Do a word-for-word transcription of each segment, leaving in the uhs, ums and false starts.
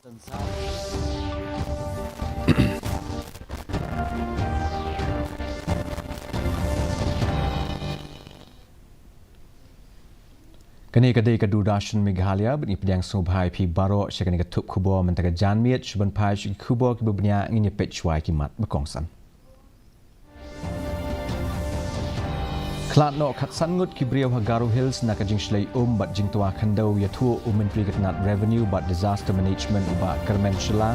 Kane ka dei ka Doordarshan Meghalaya, bad ngi pdiang sngewbha ïa phi baroh sha kane ka thup khubor mynta ka janmiet. Shu ban phai sha ki khubor kiba bniah, ngin ïa peit shuwa ïa ki mat ba kongsan. Khlad noh khatsan ngut ki briew ha Garo Hills na ka jingshlei um bad jingtwa khyndew, ïathuh u Myntri ka tnat Revenue bad Disaster Management u Bah Kyrmen Shylla.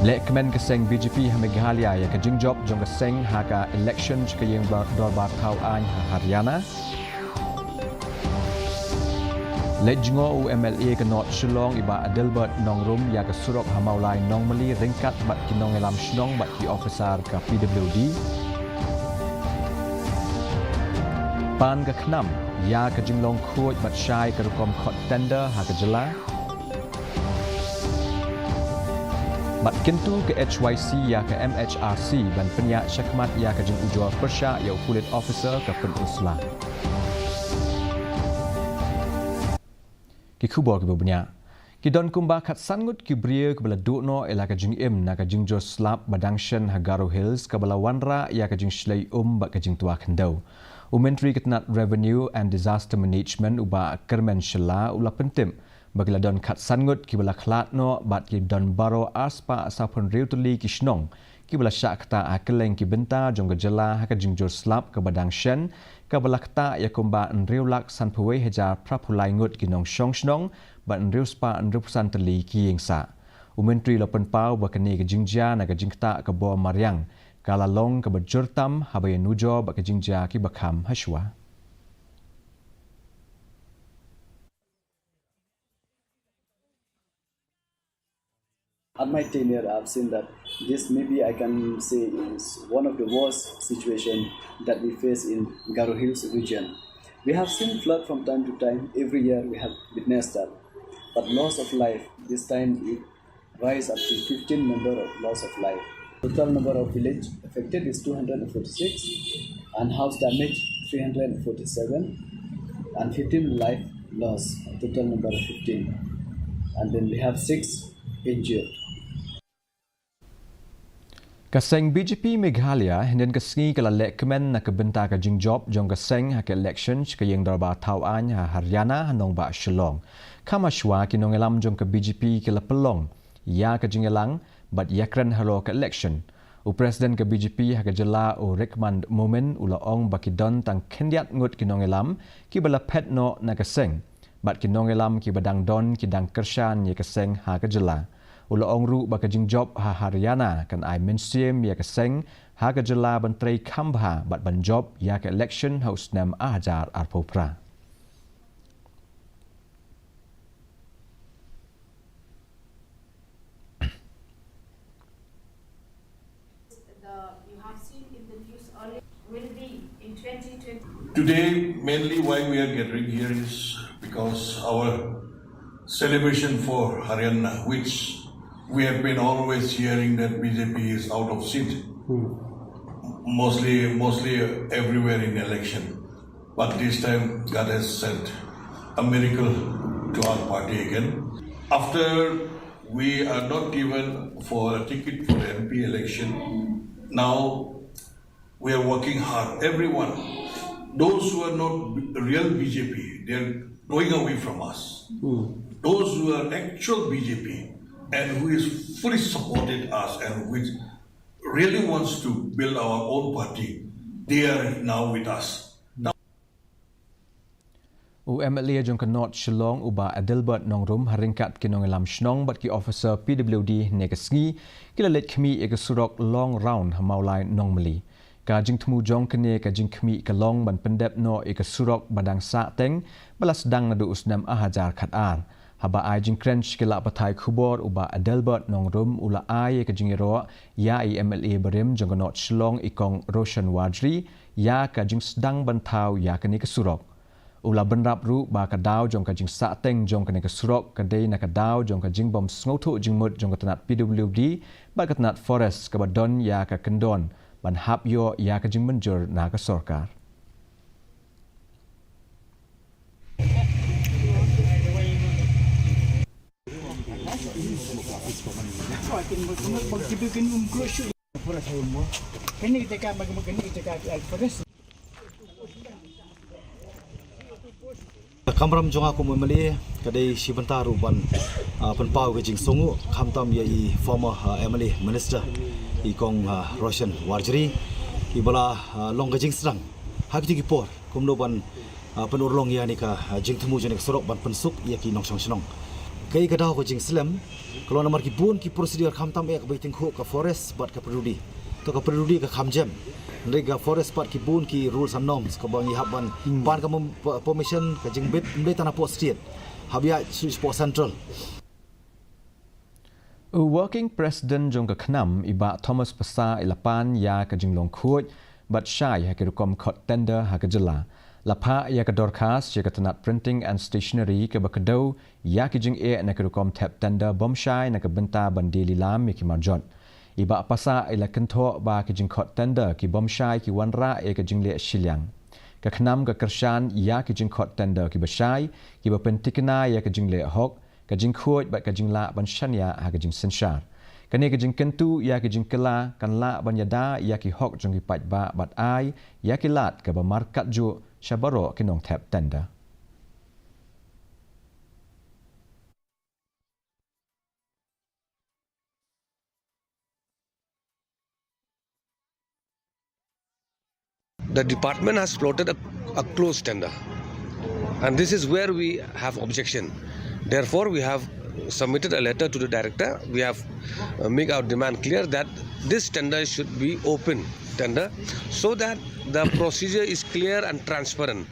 Lehkmen ka seng B J P ha Meghalaya ïa ka jingjop jong ka seng ha ka election sha ka ïing dorbar thaw aiñ ha Haryana. Leit jngoh u M L A ka North Shillong i Bah Adelbert Nongrum ïa ka surok ha Mawlai Nongmali ryngkat bad ki nongïalam shnong bad ki officer ka P W D. Pan ka KHNAM ïa ka jinglong khuid bad shai ka rukom khot tender ha ka jylla. Bad kyntu ka H Y C ïa ka M H R C ban pynïaid shakhmat ïa ka jingujor pyrshah ïa u pulit officer ka Pynursla. Ki khubor kiba bniah. Ki don kumba khatsan ngut ki briew kiba la duh noh ïa la ka jingim na ka jingjur slap ba dang shen ha Garo Hills kaba la wanrah ïa ka jingshlei um bad ka jingtwa khyndew. U Myntri ka tnat Revenue and Disaster Management u Bah Kyrmen Shylla u la pyntip ba ki la don khatsan ngut kiba la khlad noh bad ki don baroh arspah sawphew hynriew tylli ki shnong kiba la shah ktah ha kylleng ki bynta jong ka jylla ha ka jingjur slap kaba dang shen, kaba la ktah ïa kumba hynriew lak sanphew wei hajar phraphew lai ngut ki nongshong shnong bad hynriewspah hynriewphew san tylli ki ïing sah. U Myntri u la pynpaw ba kane ka jingjia na ka jingktah ka bor mariang ka la long kaba jur tam haba ïanujor bad ka jingjia kiba kham hashwa. At my tenure, I've seen that this, maybe I can say, is one of the worst situation that we face in Garo Hills region. We have seen flood from time to time. Every year we have witnessed that. But loss of life, this time it rise up to fifteen number of loss of life. Total number of village affected is two hundred forty-six, and house damage three hundred forty-seven, and fifteen life loss, total number of fifteen. And then we have six injured. Ka seng B J P Meghalaya hynnin ka sngi ka la lehkmen na ka bynta ka jingjop jong ka seng ha ka election sha ka ïing dorbar thaw aiñ ha Haryana ha nongbah Shillong. Kham hashwa ki nongïalam jong ka B J P ki la pynlong ïa ka jingïalang bad ïakren halor ka election. U President ka B J P ha ka jylla u Rikmand Momin u la ong ba ki don tang khyndiat ngut ki nongïalam kiba la phet noh na ka seng bad ki nongïalam kiba dang don ki dang kyrshan ïa ka seng ha ka jylla. U la ong ruh ba ka jingjop ha Haryana kan ai mynsiem ïa ka seng ha ka jylla ban trei kham bha bad ban jop ïa ka election ha u snem ar hajar arphew phra. The, you have seen in the news earlier, will be in twenty twenty. Today, mainly why we are gathering here is because our celebration for Haryana, which we have been always hearing that B J P is out of seat, mostly, mostly everywhere in election. But this time, God has sent a miracle to our party again. After we are not given for a ticket for the M P election, now we are working hard. Everyone, those who are not real B J P, they are going away from us. Those who are actual B J P and who is fully supported us and which really wants to build our own party, they are now with us. U M L A jong ka North Shillong u Bah Adelbert Nongrum ha ryngkat ki nongïalam shnong bad ki officer P W D hynne ka sngi ki la leit khmih ïa ka surok long round ha Mawlai Nongmali. Ka jingthmu jong kane ka jingkhmih ka long ban pyndep noh ïa ka surok ba dang sah teng ba la sdang naduh u snem ar hajar khatar. Haba ai jingkren sha ki lad pathai khubor u Bah Adelbert Nongrum u la ai ïa ka jingïaroh ïa i M L A barim jong ka North Shillong i Kong Roshan Warjri ïa ka jingsdang ban thaw ïa kane ka surok. U la bynrap ruh ba ka daw jong ka jingsah teng jong kane ka surok ka dei na ka daw jong ka jingbym sngewthuh jingmut jong ka tnat P W D bad ka tnat Forest kaba don ïa ka kyndon ban hap ïoh ïa ka jingmynjur na ka sorkar. Ka kamram jong nga kum u M L A ka dei shi bynta ruh ban, ah, pynpaw ka jingsngew khamtam ïa i former, ah, M L A minister i kong, ah, Roshan Warjri i ba la, ah, long ka jingsdang ha kito ki por kumno ban, ah, pynurlong ïa kane ka, ah, jingthmu jong kane ka surok ban pynsuk ïa ki nongshong shnong. Kaei ka daw ka jingslem ka long namar ki bun ki procedure khamtam eh ka ba i tyngkhuh ka forest bad ka PWD. To ka PWD ka kham jem. Hynrei ka forest bad ki bun ki rules and norms ka ba ngi hap ban pan ka mem-, permission ka jingbit ym dei tang napoh state. Hap ïa shu shapoh central. U Working President jong ka KHNAM i Bah Thomas Passah i la pan ïa ka jinglong khuid bad shai ha ki rukom khot tender ha ka jylla. La phah ïa ka dorkhas sha ka tnat Printing and Stationery ka ba kdew ïa ki jingeh na ki rukom thep tender bym shai na ka bynta ban die lilam ïa ki marjot. I Bah Passah i la kynthoh ba ki jingkhot tender ki bym shai ki wanrah ïa ka jingleh shiliang. Ka KHNAM ka kyrshan ïa ki jingkhot tender ki ba shai, ki ba pyntikna ïa ka jingleh hok, ka jingkhuid bad ka jinglah ban shaniah ha ka jingsynshar. Kane ka jingkyntu ïa ka jingkylla kan lah ban ïada ïa ki hok jong ki paidbah bad ai ïa ki lad ka ba markat juh sha baroh ki nongthep tender. The department has floated a, a closed tender, and this is where we have objection. Therefore, we have submitted a letter to the director. We have, uh, make our demand clear that this tender should be open tender so that the procedure is clear and transparent.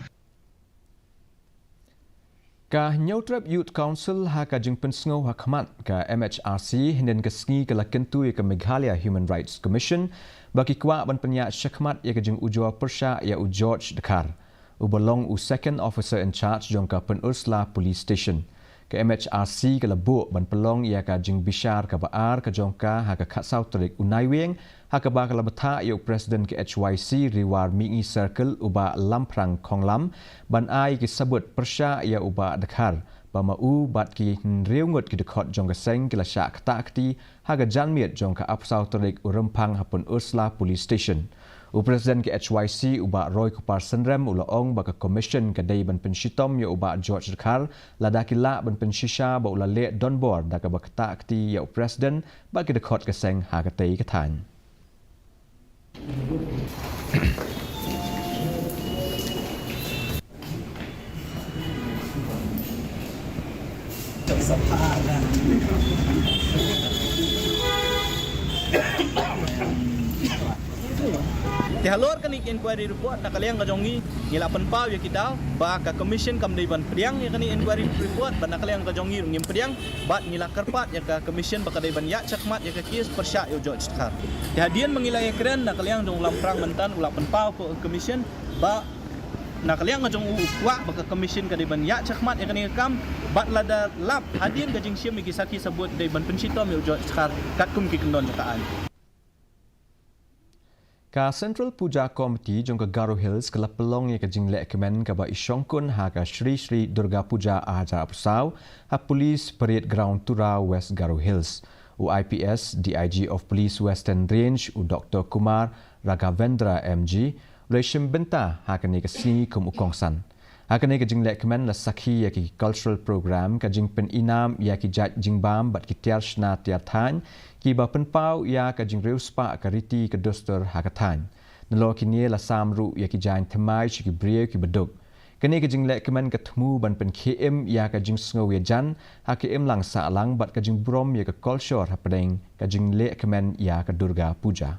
Ka Hynñiewtrep Youth Council ha ka jingpynsngew ha khmat ka M H R C hynnin ka sngi ka la kyntu ïa ka Meghalaya Human Rights Commission ba ki kwah ban pynïaid shakhmat ïa ka jingujor pyrshah ïa u George Dkhar, u ba long u second officer in charge jong ka Pynursla Police Station. Ka M H R C ka la buh ban pynlong ïa ka jingbishar ka ba ar ka jong ka ha ka khatsaw tarik u Naiwieng, ha ka ba ka la bthah ïa u President ka H Y C Ri War Mihngi Circle u Bah Lamphrang Khonglam ban ai ki sabut pyrshah ïa u Bah Dkhar ba ma u bad ki hynriew ngut ki dkhot jong ka seng ki la shah ktah kti ha ka janmiet jong ka arphew saw tarik u Rymphang ha Pynursla Police Station. U President ka H Y C u Bah Roykupar Synrem u la ong ba ka Commission ka dei ban pynshitom ïa u Bah George Dkhar lada ki lah ban pynshisha ba u la leh donbor da ka ba ktah kti ïa u President bad ki dkhot ka seng ha katei ka thaiñ. Te halor kane ka inquiry report na ka liang ka jong ngi, ngi la pynpaw ïa ki daw ba ka Commission kam dei ban pdiang ïa kane inquiry report, ba na ka liang ka jong ngi ruh ngim pdiang, bad ngi la kyrpad ïa ka Commission ba ka dei ban ïaid shakhmat ïa ka case pyrshah ïa u George Dkhar. Te hadien ba ngi la ïakren na ka liang jong u Lamphrang mynta u la pynpaw ka Commission ba na ka liang ka jong u u kwah ba ka Commission ka dei ban ïaid shakhmat ïa kane ka kam, bad lada lap hadien ka jingshim ïa ki sakhi sabut dei ban pynshitom ïa u George Dkhar katkum ki kyndon jong ka aiñ. Ka Central Puja Committee jong ka Garo Hills ka la pynlong ïa ka jinglehkmen ka ba i shongkun ha ka Shri Shri Durga Puja ar hajar arphew saw ha Police Parade Ground Tura, West Garo Hills. U I P S, D I G of Police Western Range, u Doctor Kumar Raghavendra M G, u la shim bynta ha kane ka sngi kum u kongsan. Ha kane ka jinglehkmen la sakhi ïa ki cultural program, ka jingpynïnam ïa ki jait jingbam bad ki tiar shna tiar thaiñ, ki ba pynpaw ïa ka jingriewspah ka riti ka dustur ha ka thaiñ. Nalor kine la sam ruh ïa ki jaiñ thymmai sha ki briew ki ba duk. Kane ka jinglehkmen ka thmu ban pynkhie im ïa ka jingsngew ïajan ha ka imlang sahlang bad ka jingburom ïa ka kolshor hapdeng ka jinglehkmen ïa ka Durga Puja.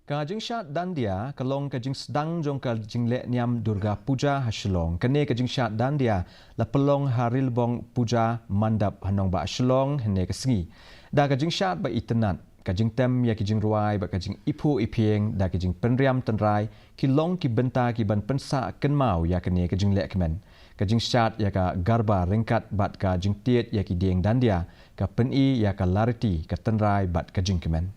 Ka jingshad Dandiya ka long ka jingsdang jong ka jinglehniam Durga Puja ha Shillong. Kane ka jingshad Dandiya la pynlong ha Rilbong Puja Mandap ha nongbah Shillong hynne ka sngi. Da ka jingshad ba itynnad, ka jingtem ïa ki jingrwai bad ka jingiphuh iphieng da ki jingpynriam tynrai ki long ki bynta ki ban pynsah kynmaw ïa kane ka jinglehkmen. Ka jingshad ïa ka Garba ryngkat bad ka jingtied ïa ki dieng dandia ka pyni ïa ka lariti, ka tynrai bad ka jingkmen.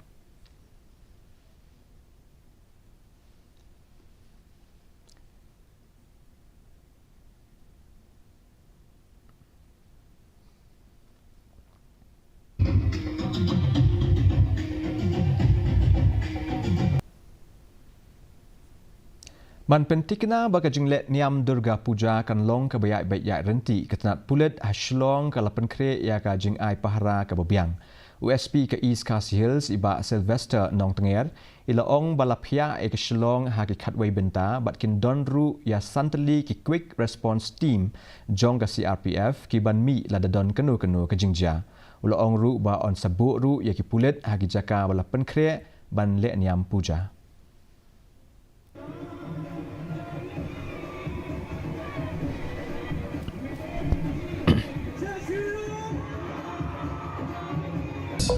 Ban pyntikna ba ka jingleh niam Durga Puja kan long kaba ïaid beit ïaid ryntih, ka tnat pulit ha Shillong ka la pynkhreh ïa ka jingai pahara kaba biang. U S P ka East Khasi Hills, i Bah Sylvester Nongtnger, i la ong ba la phiah ïa ka Shillong ha ki khatwei bynta bad kin don ruh ïa san tylli ki Quick Response Team jong ka C R P F ki ban mih lada don kano kano ka jingjia. U la ong ruh ba yn sa buh ruh ïa ki pulit ha ki jaka ba la pynkhreh ban leh niam puja.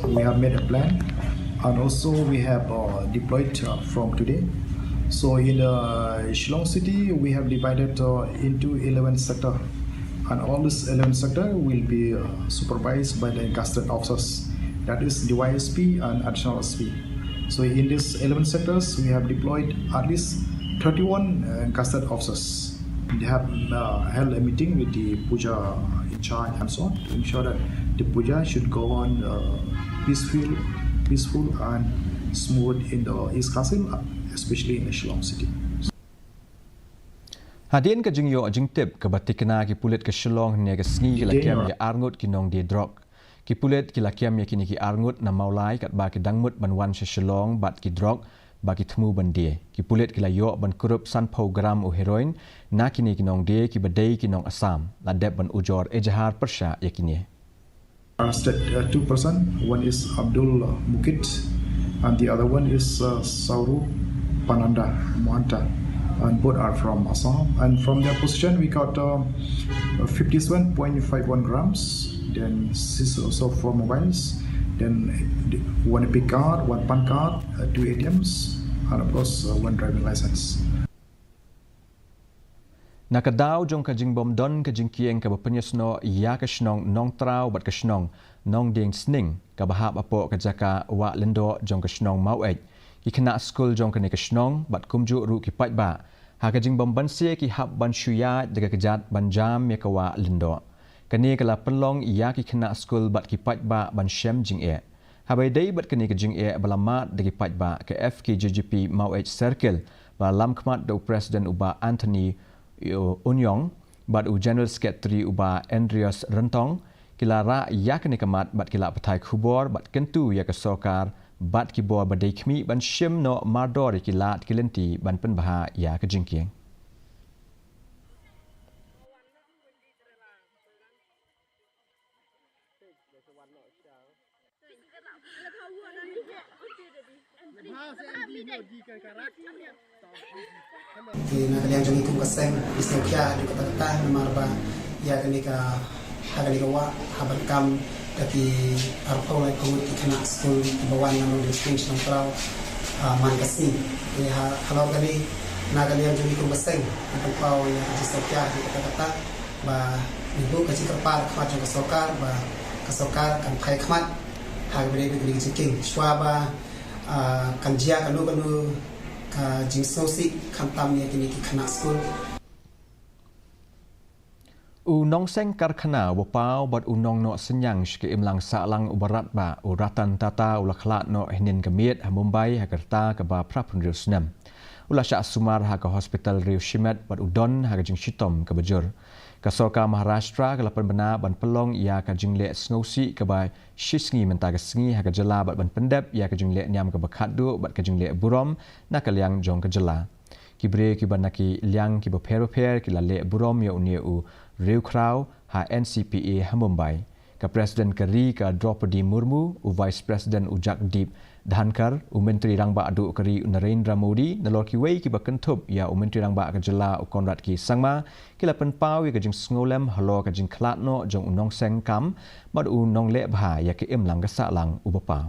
We have made a plan, and also we have, uh, deployed, uh, from today. So in the Shillong city, we have divided, uh, into eleven sector, and all this eleven sector will be, uh, supervised by the gazetted officers, that is D Y S P and additional S P. So in these eleven sectors, we have deployed at least thirty-one, uh, gazetted officers. They have, uh, held a meeting with the puja in charge and so on to ensure that the puja should go on, uh, peaceful, peaceful and smooth in the East Khasi Hills, especially in the Shillong city. Hadien ka jingïoh jingtip kaba tikna, ki pulit ka Shillong hynne ka sngi ki la kem ïa arngut ki nongdie drok. Ki pulit ki la kem ïa kine ki arngut na Mawlai katba ki dang mut ban wan sha Shillong bad ki drok ba ki thmu ban die. Ki pulit ki la ïoh ban kurup sanphew gram u heroin na kine ki nongdie kiba dei ki nong Assam. La dep ban ujor ejahar pyrshah ïa kine. Arrested, uh, two person. One is Abdul Mukit, and the other one is, uh, Sauru Pananda Mohanta, and both are from Assam. And from their possession, we got, uh, fifty-seven point five one grams, then seize also four mobiles, then one EPIC card, one PAN card, uh, two A T Ms, and of course, uh, one driving license. Na ka daw jong ka jingbym don ka jingkieng kaba pynïasnoh ïa ka shnong Nongtraw bad ka shnong Nongdieng Sning kaba hap hapoh ka jaka Wah Lyngdoh jong ka shnong Maweit, ki khynnah skul jong kane ka shnong bad kumjuh ruh ki paidbah ha ka jingbym banse ki hap ban shu ïaid da ka kjat ban jam ïa ka Wah Lyngdoh. Kane ka la pynlong ïa ki khynnah skul bad ki paidbah ban shem jingeh. Haba ïadei bad kane ka jingeh ba la mad da ki paidbah, ka F K J G P Maweit Circle ba la lam khmat da u President u Bah Anthony Unyong bad u General Secretary u Bah Andreas Ryntong, ki la rah ïa kane ka mat bad ki la pathai khubor bad kyntu ïa ka sorkar bad ki bor ba dei khmih ban shim noh mardor ïa ki lad ki lynti ban pynbha ïa ka jingkieng. Te na ka liang jong ngi kum ka seng, ngi sngewkhia haduh katta katta namar ba ïa kane ka, ha kane ka wah, ha ban kam da ki arphew laiphew ngut ki khynnah skul kiba wan na Nongdieng Sning sha Nongtraw, ah, man ka sngi. Te ha, halor kane, na ka liang jong ngi kum ka seng, ngi pynpaw ïa ka jingsngewkhia haduh katta katta. Ba ngi buh ka jingkyrpad khmat jong ka sorkar ba ka sorkar kan phai khmat ha kaba ïadei bad kane ka jingkieng shuwa ba, ah, kan jia kano kano ka jingsngewsih khamtam ïa kine ki khynnah skul. U nongseng karkhana uba paw bad u nongnoh synñiang sha ka imlang sahlang uba radbah u Ratan Tata u la khlad noh hynnin ka miet ha Mumbai ha ka rta kaba phra phew hynriew snem. U la shah sumar ha ka hospital riew shimet bad u don ha ka jingshitom kaba jur. Ka sorkar Maharashtra ka la pynbna ban pynlong ïa ka jingleh sngewsih kaba shisngi mynta ka sngi ha ka jylla bad ban pyndep ïa ka jingleh niam kaba khatduh bad ka jingleh burom na ka liang jong ka jylla. Ki briew kiba na ki liang kiba pher bapher ki la leh burom ïa une u riewkhraw ha N C P A ha Mumbai. Ka President ka ri ka Droupadi Murmu, u Vice President u Jagdeep Dhankhar, u Myntri Rangbah Duh ka ri u Narendra Modi, nalor kiwei kiba kynthup ïa u Myntri Rangbah ka jylla u Conrad K Sangma, ki la pynpaw ïa ka jingsngewlem halor ka jingkhlad noh jong u nongseng kam bad u nongleh bha ïa ka imlang ka sahlang uba paw.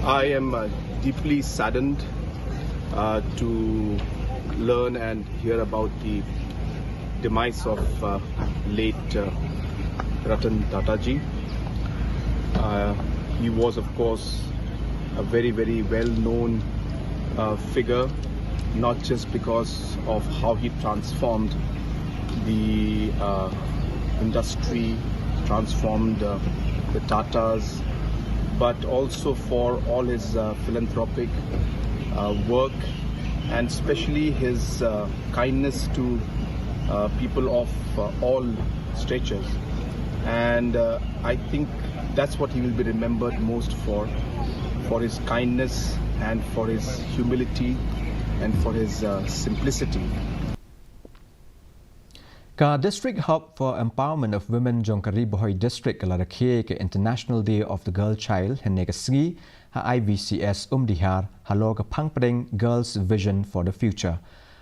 I am uh, deeply saddened uh, to learn and hear about the demise of uh, late uh, Ratan Tata ji. Uh, he was, of course, a very, very well known uh, figure, not just because of how he transformed the uh, industry, transformed uh, the Tatas, but also for all his uh, philanthropic uh, work and especially his uh, kindness to uh, people of uh, all statures. And uh, I think that's what he will be remembered most for, for his kindness and for his humility and for his uh, simplicity. Ka District Hub for Empowerment of Women jong ka Ri Bhoi District ka la rakhe ka International Day of the Girl Child hynne ka sngi ha I V C S Umdihar halor ka phang pdeng Girls Vision for the Future.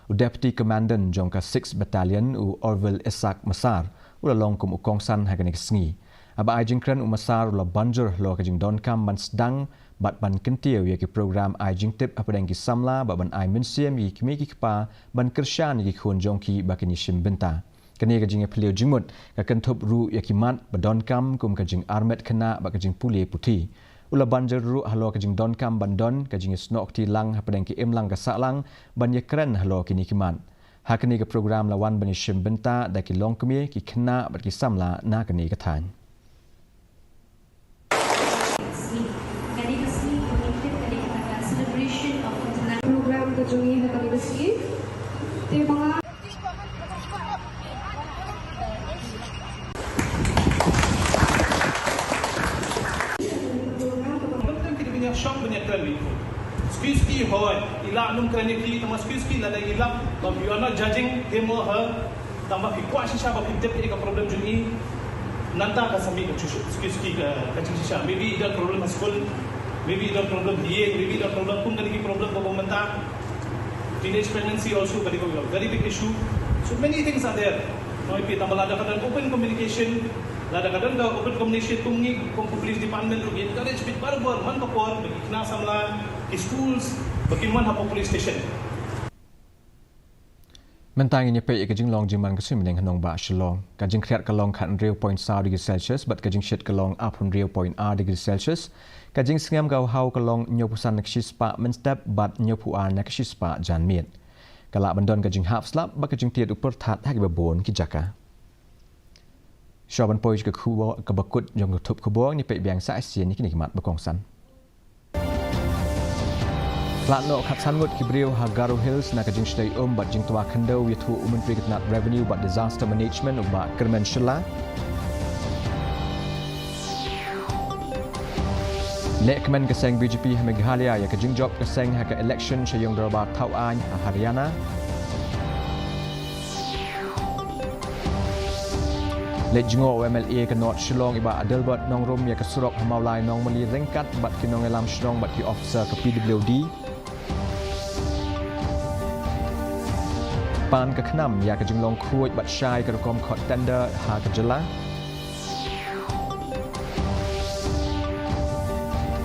U Deputy Commandant jong ka Sixth Battalion, u Orville Isaac Massar, u la long kum u kongsan ha kane ka sngi. Haba ai jingkren, u Massar u la ban jur halor ka jingdonkam ban sdang bad ban kyntiew ïa ki program ai jingtip hapdeng ki samla bad ban ai mynsiem ïa ki kmie ki kpa ban kyrshan ïa ki khun jong ki ba kin ïashim bynta. Kane ka jingïaphylliew jingmut ka kynthup ruh ïa ki mat ba donkam kum ka jingarmet khynnah bad ka jingpule puthi. U la ban jur ruh halor ka jingdonkam ban don ka jingïasnoh kti lang hapdeng ki imlang ka sahlang ban ïakren halor kine ki mat. Ha kane ka program la wan ban ïashim bynta da ki longkmie, ki khynnah bad ki samla na kane ka thaiñ. Program ka jong ngi ha kane ka sngi. Te ma nga Skiski hoi, ila num kren ki, tama skiski lada ila, but you are not judging him or her. Tangba phi kwah shisha ba phi tip ïa ka problem jong i. Nangta ka sa mih ka jingsh-, skiski ka, ka jingshisha. Maybe i don problem ha skul, maybe i don problem hi, maybe i don problem kum kane ki problem ba mynta. Teenage pregnancy also ka dei ka very big issue. So many things are there. Noi phi tangba lada ka don open communication, lada ka don ka open communication kum ngi kum police department ruh ngi encourage bit barabor man ka por ba ki khynnah samla, ki schools, ba kin wan hapoh police station. Mynta ngin ïa peit ïa ka jinglong jingman ka suiñ bneng ha nongbah Shillong. Ka jingkhriat ka long khathynriew point saw degree Celsius bad ka jingshit ka long arphew hynriew point ar degree Celsius. Ka jingsngem ka haw ka long hynñiewphew san na ka shispah mynstep bad hynñiewphew ar na ka shispah janmiet. Ka lah ban don ka jinghap slap bad ka jingtied u pyrthat ha kiba bun ki jaka. Shuwa ban poi sha ka khubor kaba kut jong ka thup khubor, ngin ïa peit biang sa shisien ïa kine ki mat ba kongsan. Khlad noh khatsan ngut ki briew ha Garo Hills na ka jingshlei um bad jingtwa khyndew, ïathuh u Myntri ka tnat Revenue bad Disaster Management u Bah Kyrmen Shylla. Lehkmen ka seng B J P ha Meghalaya ïa ka jingjop ka seng ha ka election sha ïing dorbar thawaiñ ha Haryana. Leit jngoh u M L A ka North Shillong i Bah Adelbert Nongrum ïa ka surok ha Mawlai Nongmali ryngkat bad ki nongïalam shnong bad ki officer ka P W D. Pan ka KHNAM ïa ka jinglong khuid bad shai ka rukom khot tender ha ka jylla.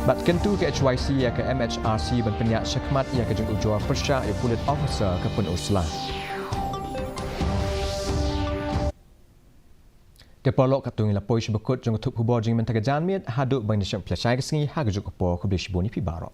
Bad kyntu ka H Y C ïa ka M H R C ban pynïaid shakhmat ïa ka jingujor pyrshah ïa u police officer ka Pynursla. Te paralok, katto ngi la poi sha ba kut jong ka thup khubor jong ngi mynta ka janmiet, haduh ban ïashem pynshai ka sngi ha kajuh ka por, khublei shibun ïa phi baroh.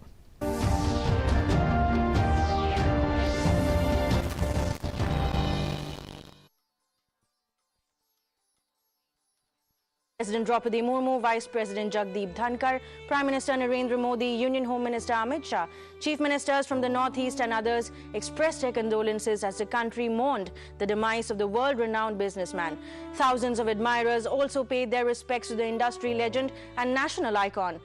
President Draupadi Murmu, Vice President Jagdeep Dhankhar, Prime Minister Narendra Modi, Union Home Minister Amit Shah, Chief Ministers from the Northeast and others expressed their condolences as the country mourned the demise of the world-renowned businessman. Thousands of admirers also paid their respects to the industry legend and national icon.